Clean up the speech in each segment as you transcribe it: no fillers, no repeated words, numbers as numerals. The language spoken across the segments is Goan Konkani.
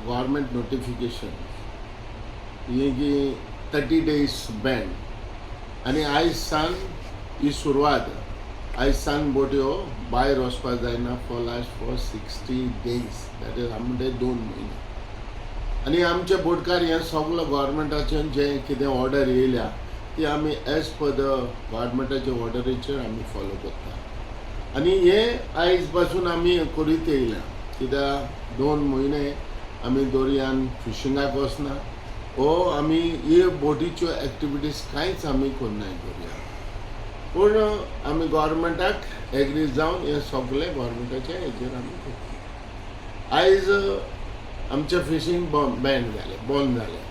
government notification हें की 30 डेज बॅन आनी आयज सावन ही सुरवात. आयज सावन बोट्यो भायर वचपाक जायना for last for 60 days, that is आमी म्हणटा 2 म्हयने. आनी आमचे बोटकार हे सगलो गव्हर्मेंटाच्यान जे कितें ऑर्डर येयल्या ती आमी एज पर the गव्हर्मेंटाच्या ऑर्डरीचेर आमी फॉलो करता. आनी हे आयज पासून आमी करीत येयल्या, कित्याक 2 म्हयने आमी दर्यान फिशिंगाक वचना वो आमी हे बोटीच्यो एक्टिविटीज कांयच आमी करनाय दर्यान. पूण आमी गव्हर्मेंटाक एग्री जावन हें सगळें गव्हर्मेंटाच्या हेजेर आमी करता. आयज आमचें फिशींग बॅन जालें, बंद जालें.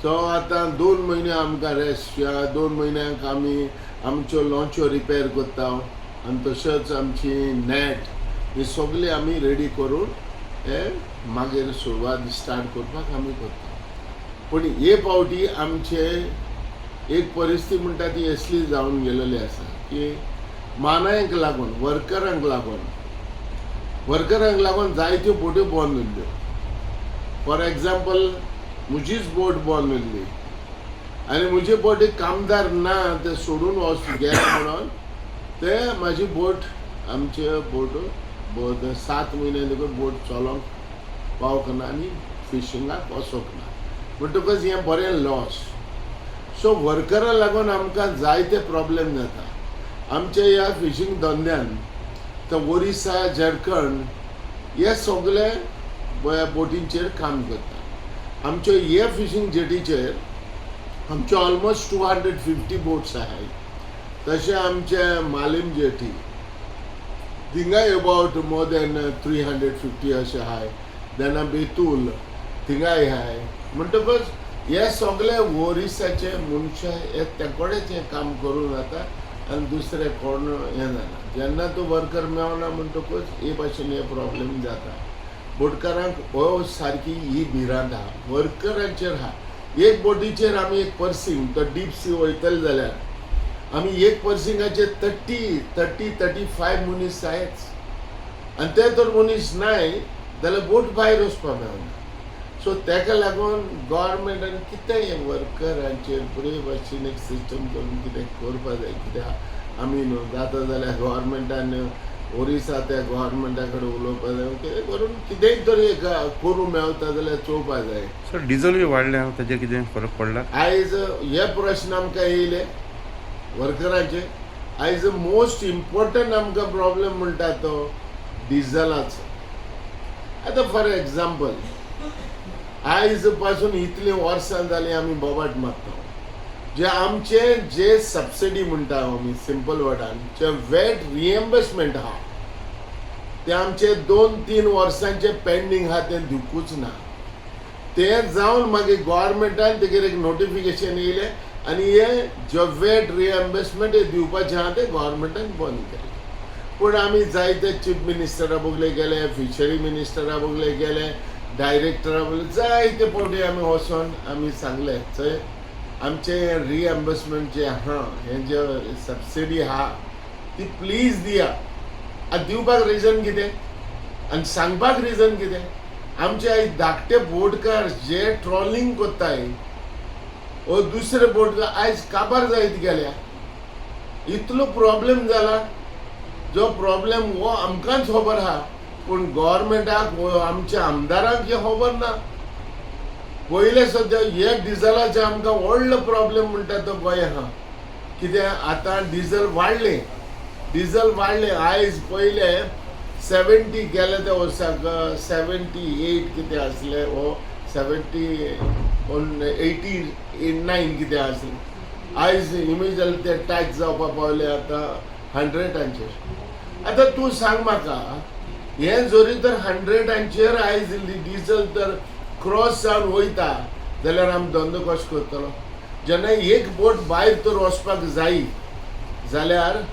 सो आतां 2 म्हयने आमकां रेस्ट. ह्या 2 म्हयन्यांक आमी आमच्यो लॉन्च्यो रिपेर करता आनी तशेंच आमची नॅट ही सगळी आमी रेडी करून हे मागीर सुरवात स्टार्ट करपाक आमी करता. पूण हे फावटी आमचे एक परिस्थिती म्हणटा ती असली जावन गेलेली आसा की मानायांक लागून, वर्करांक लागून जायत्यो बोट्यो बंद उरल्यो. फॉर एग्जाम्पल, म्हजीच बोट बंद उरली आनी म्हजे बोटीक कामदार ना, ते सोडून वच गेले म्हणून ते म्हाजी बोट, आमचे बोट 7 म्हयने देखून बोट चलोंक पावंक ना आनी फिशिंगाक वचोंक ना. म्हणटकच हें बरें लॉस. सो वर्करा लागून आमकां जायते प्रॉब्लेम जाता आमच्या ह्या फिशींग धंद्यान. तर ओरिसा, झारखंड हे सगळे बोटींचेर काम करता. आमच्यो हे फिशींग जेटीचेर आमच्यो ऑलमोस्ट 250 बोट्स आहाय. तशें आमचे Malim jetty, थिंगाय about more than 350 अशें आहाय. देन बेतूल थिंगाय आहाय. म्हणटकच हे सगळे ओरिसाचे मनशां हे ते कडेच हें काम करून जाता आनी दुसरे कोण हें जायना. जेन्ना तूं वर्कर मेवना म्हणटकच हे भाशेन हे प्रॉब्लेम जाता. बोटकारांक हो सारकी ही भिरांत आहा, वर्करांचेर आहा. एक बोटीचेर आमी एक पर्सिंग तो डीप सी वयतले जाल्यार आमी एक पर्सिंगाचेर 30, 30, 35 मनीस जायच आनी ते तर मनीस नाय जाल्यार बोट भायर वचपाक मेळना. सो तेका लागून गव्हर्मेंटान कितें हें वर्करांचेर बरे भाशेन एक सिस्टम करून कितें करपा जाय. कित्याक आमी न्हू जाता जाल्यार गव्हर्मेंटान ओरिसा त्या गव्हर्मेंटा कडेन उलोवपा जाय, कितें करून कितेंय तरी एक करूं मेवता जाल्यार चोवपा जाय. सर, डिझलूय वाडल्या, ताजेर कितें फरक पडला? आयज हे प्रश्न आमकां येयले वर्करांचे. आयज मोस्ट इम्पॉर्टंट आमकां प्रॉब्लेम म्हणटा तो डिझलाचो. आतां फॉर एग्जाम्पल, आयज पासून इतलीं वर्सां जालीं आमी बोबाट मारता, जे आमचे जे सबसिडी म्हणटा आमी सिंपल वर्डान, जे वेट रिएम्बर्समेंट आहा, ते आमचे 2-3 वर्सांचे पेंडींग आहा, तें दिवकूच ना. ते जावन मागीर गव्हर्मेंटान तेगेर एक नोटिफिकेशन येयलें आनी हे जे वेट रिएम्बर्समेंट हे दिवपाचें आहा तें गव्हर्मेंटान बंद केलें. पूण आमी जायते चीफ मिनिस्टरा बगले गेले, फिशरी मिनिस्टरा बगले गेले, डायरेक्टरा बगले, जायते फावटी आमी वचोन आमी सांगलें, चय, आमचें रिएम्बर्समेंट जें आहा, हें जे सबसिडी आहा ती प्लीज दिया. आतां दिवपाक रिजन कितें आनी सांगपाक रिजन कितें? आमचे आयज धाकटे बोटकार जे ट्रॉलिंग करताय ओ दुसरे बोट आयज काबार जायत गेल्या. इतलो प्रॉब्लेम जाला, जो प्रॉब्लेम हो आमकांच खबर आहा, पूण गव्हर्मेंटाक वो आमच्या आमदारांक हें खबर ना. पयले सद्या हे डिझलाचे आमकां व्हडलो प्रॉब्लेम म्हणटा तो गोंय आहा. कित्याक आतां डिझल वाडलें, डिझल वाडलें. आयज पयले 70, गेले त्या वर्साक 78 कितें आसलें वो 70, 89 कितें आसलें. आयज इमिजिएटली ते टॅक्स जावपा पावले आतां 100. आतां तूं सांग म्हाका, हें जरी तर 100 आयज डिझल तर क्रॉस जावन वयता जाल्यार आमी धंदो कसो करतलो? जेन्ना एक बोट भायर तर वचपाक जायी जाल्यार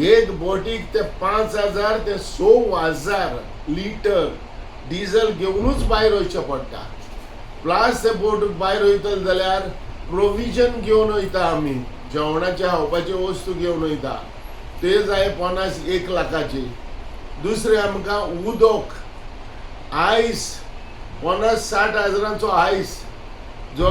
एक बोटीक ते 5000 ते 6000 लिटर डिझल घेवनूच भायर वयचें पडटा. प्लस ते बोट भायर वयतले जाल्यार प्रोविजन घेवन वयता आमी, जेवणाचे खावपाचे वस्तू घेवन वयता, ते जाय 50-1 लाखाची. दुसरें आमकां उदक, आयस 50-60 हजारांचो आयस जो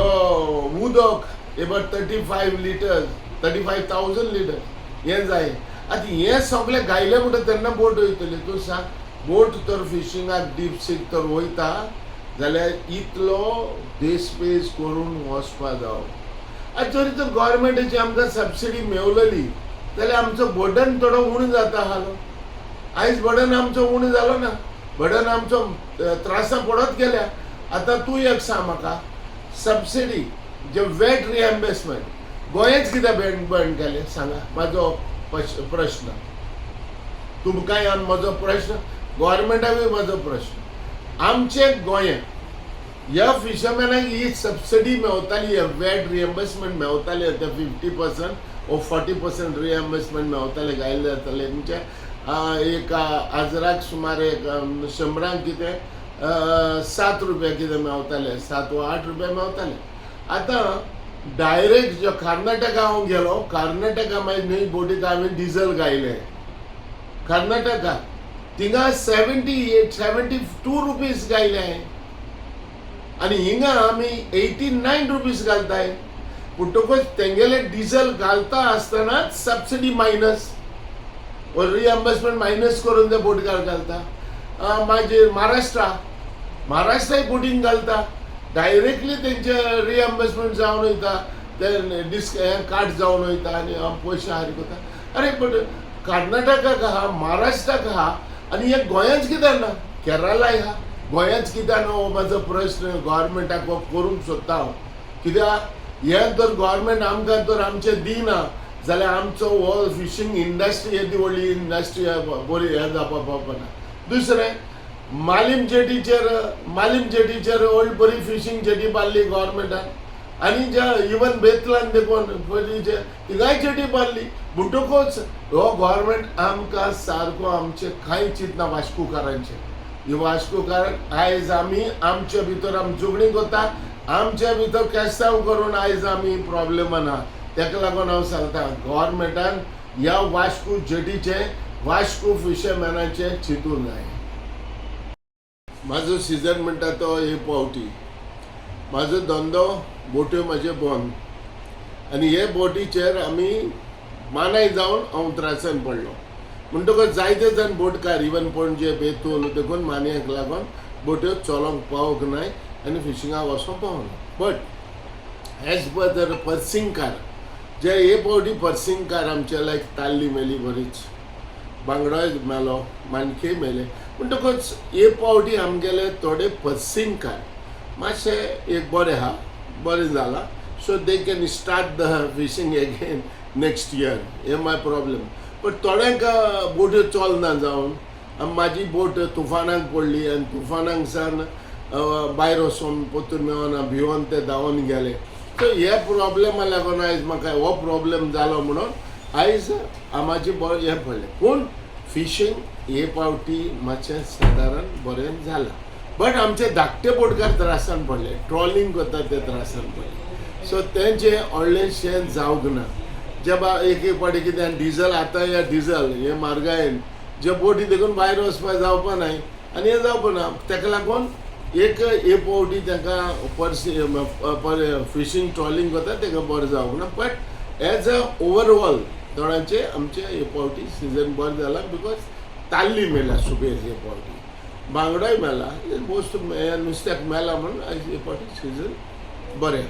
उदक about 35 litres, 35,000 litre हें जाय. आतां हें सगळें घायलें म्हणटा तेन्ना बोट वयतली. तूं सांग, बोट तर फिशिंगाक डीप सीक तर वयता जाल्यार इतलो देसपेस करून वचपा जावो. आतां जरी तर गोवोरमेंटाची आमकां सबसिडी मेवलेली जाल्यार आमचो बर्डन थोडो उणो जाता आसलो. आयज बर्डन आमचो उणो जालो ना, बर्डन आमचो त्रासां पडत गेल्या. आतां तूं एक सांग म्हाका, सबसिडी जे वेट रिएम्बर्समेंट गोंयच कित्याक बँड बंद केलें सांगा. म्हाजो प्रश्न तुमकांय आनी म्हजो प्रश्न गोवोरमेंटाकूय म्हजो प्रश्न. आमचे गोंयांत ह्या फिशरमॅनाक ही सबसिडी मेवताली, वेट रिएम्बर्समेंट मेवताले, ते 50% ओ 40% रिएम्बर्समेंट मेवताले, घायले जाताले. म्हणजे एक हजराक सुमार एक 100रांक कितें 7 रुपया कितें मेवताले, 7 वा 8 रुपया मेवताले. आतां डायरेक्ट जो कर्नाटका हांव गेलो, कर्नाटका मागीर न्हय बोटीक हांवें डिझल घायलें कर्नाटका, थिंगा 78, 72 रुपीज घायले हांवें आनी हिंगा आमी 89 रुपीज घालताय. म्हणटकूच तेंगेले डिझल घालता आसतनाच सबसिडी मायनस रिएम्बर्समेंट मायनस करून ते बोटकार घालता. मागीर महाराष्ट्रा, महाराष्ट्राय बोटींग घालता, डायरेक्टली तेंचे रिएम्बर्समेंट जावन वयता, ते डिस्क हें काट जावन वयता आनी पयशे हारी करता. अरे, बट कर्नाटकाक आहा, महाराष्ट्राक आहा आनी हे गोंयांच कित्याक ना? केरळाय आहा, गोंयांच कित्याक ना हो म्हाजो प्रश्न गोवोरमेंटाक हो करूंक सोदता हांव. कित्याक हें जर गोवोरमेंट आमकां जर आमचें दिना जाल्यार आमचो हो फिशींग इंडस्ट्री येदी व्हडली इंडस्ट्री बरी हें जावपा पावपाना. दुसरें, मालीम जेटीचेर, मालीम जेटीचेर व्हड बरी फिशींग जेटी बांदली गोवोरमेंटान आनी ज्या इवन बेतलान देखून पयलींचे थिंगाय जेटी बांदली. म्हणटकूच हो गोवोरमेंट आमकां सारको आमचें कांय चिंतना वास्कोकारांचें. ही वास्कोकार आयज आमी आमचे भितर आमी झगडीं करता, आमचे भितर केस्तांव करून आयज आमी प्रॉब्लेमान आहा. तेका लागून हांव सांगता, गोवोरमेंटान ह्या वास्को जेटीचें, वास्को फिशरमॅनाचें चिंतूंक जाय. म्हाजो सिजन म्हणटा तो हे पावटी म्हाजो धंदो बोट्यो म्हाजे बंद आनी हे बोटीचेर आमी मानाय जावन हांव त्रासान पडलो. म्हणटकच जायते जाण बोटकार इवन पणजे, बेतूल देखून मानयाक लागून बोट्यो चलोवंक पावूंक नाय आनी फिशिंगाक वचोंक पावना. बट एज पर दर पर्सिंगकार जे हे फावटी पर्सिंगकार आमचे लायक ताल्ली मेली, बरीच बांगडोय मेलो, माणक्योय मेले. म्हणटकच हे फावटी आमगेले थोडे पर्सिंगकार मातशे एक बरें आहा, बरें जालां. So they can start the fishing again next year. हे my problem. But थोड्यांक बोट्यो चलना जावन म्हाजी बोट तुफानाक पडली आनी तुफानाक सावन भायर वचोन परतून मेळना, भिवन ते धांवन गेले. सो हे प्रॉब्लेमा लागून आयज म्हाका हो प्रॉब्लेम जालो म्हणून आयज म्हाजी हें पडलें. पूण फिशींग हे फावटी मातशें सादारण बरें जालां, बट आमचे धाकटे बोटकार त्रासान पडले, ट्रॉलिंग करता ते त्रासान पडले. सो तेंचें व्हडलेंशें जावंक ना. जे बा एक एक फावटी कितें डिजल, आतां ह्या डिजल हे म्हारगायेन जे बोटी देखून भायर वचपाक जावपा नाय आनी हें जावपा ना. तेका लागून एक एक फावटी तांकां पर्सी फिशींग ट्रॉलिंग करता ताका बरें जावंक ना. बट एज अ ओवरऑल थोड्यांचे आमचे हे फावटी सिजन बरें जाला, because ताल्ली मेल्या सुबेज हे फावटी, बांगडोय मेला, मोस्ट नुस्त्याक मेला म्हणून आयज हे फावटी सिजन बरें.